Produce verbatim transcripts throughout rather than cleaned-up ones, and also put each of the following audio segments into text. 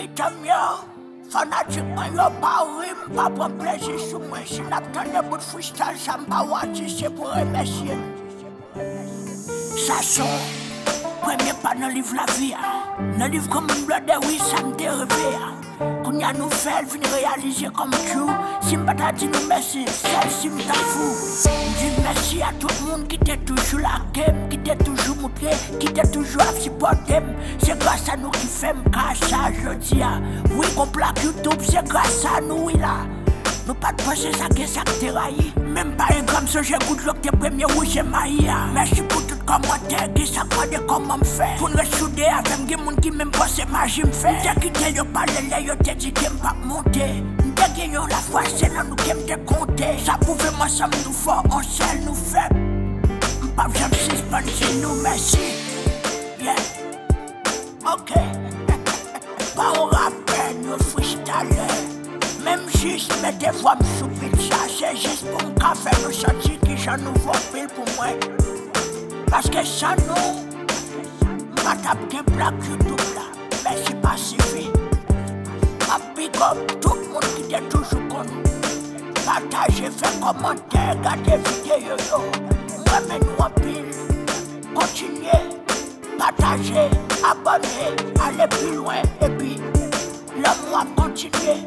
Tanm yo, fanatik mwen yo pa ri, m pa pran plezi sou mwen. Si n ap tande bout freestyle sa, m pa wè atis, se pou remèsye m. Sa se yon premye pa nan liv lavi a. Nan liv Common Blood, wi, sa m te reve a. Kounye a nou fè l vin reyalize kòm true. Si m pa ta di nou mèsi, sèl si m ta fou. M di mèsi a tout moun ki te toujou lage m, ki te toujou moutre, ki te toujou ap sipòte m. Se gras a nou ki fè m ka sa jodi a. Wi, gon plak YouTube, se gras a nou, wi la. Nou pa t panse sa gen sa k te rayi. Menm pa engra m sonje gout dlo k te premye wouze mayi a. Mèsi pou tout kòmantè, gen sa k mande kòman m fè. Pou n ret soude avè m, gen moun ki menm panse maji m fè. M te kite yo pale lè yo te di ke m p ap monte. M te gen yon lafwa, se nan nou ke m te konte. Sa pwouve m ansanm nou fò, on sèl nou fèb. M p ap janm sispann di nou mèsi. Yeah. Ok. Pa yon rapè, nou freestyler. Menm jis mete vwa m sou beat sa, se jis pou m ka fè nou santi kijan nou vo anpil pou mwen. Paske san nou, m pa t ap gen plak YouTube la. Mèsi pa sifi. M ap big up tout moun ki te toujou konn pataje, fè kòmantè, gade videyo yo. M renmen nou anpil. Kontinye pataje, abòne, ale pi lwen, epi lanmou ap kontinye.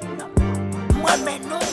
M renmen nou,